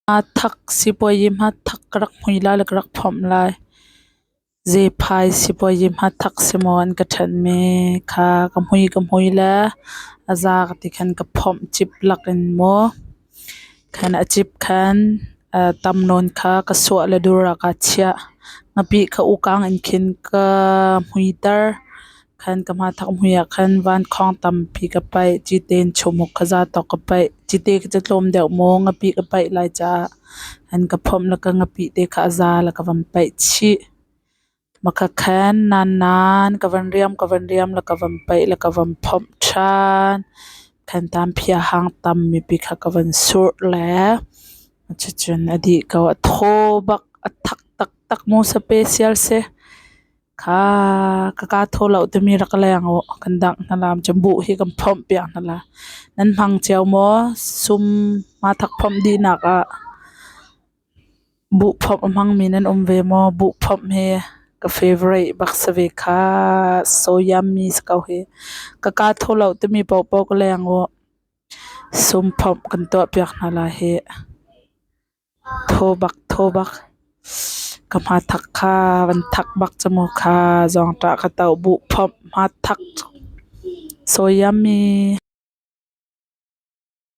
Hmathak sipuazi hmathak ka rak hmui lai le ka rak phomh lai. Zephai sipuazi hmathak si maw an ka ṭhenhmi kha ka hmui le a za ka ti khan ka phomh cip lak in maw khan a cip khan tam nawn kha ka suah le dur ah kaa chiah. Ngapih kha ukang in khin ka hmuiter. Khan ka hmathak hmui ah khan vankhawng tampi ka paih. Cite in chumuk kha zatawk ka paih. Cite khi cu tlawm deuh maw ngapih ka paih lai caah an ka phomh le ka ngapih te kha a za le ka van paih chih. Maka khan nan nan ka van riam ka van riam le ka van paih le ka van phomh ṭhan. Khan tamphia hang tam mipi kha ka van surh le cucun a dih ko. A thaw bak, a thak taktak mu special si. Kha ka kaa thaw lo timi rak ka leng u. Kan dangh hna la. Cun buh hi kan phomh piak hna la. Nan hmang cio maw? Sum hmathak phomh dihnak ah buh phomh a hmangmi nan um ve maw? Buh phomh hi ka favorite bak si ve kha. So yummy si ko hi. Ka kaa thaw lo timi paohpaoh ka leng u. Sum phomh kan tuah piak hna la hih. Thaw bak thaw bak. Ka hmathak kha van thak bak cu mu kha zawngṭah ka toh buh phomh hmathak. So yummy.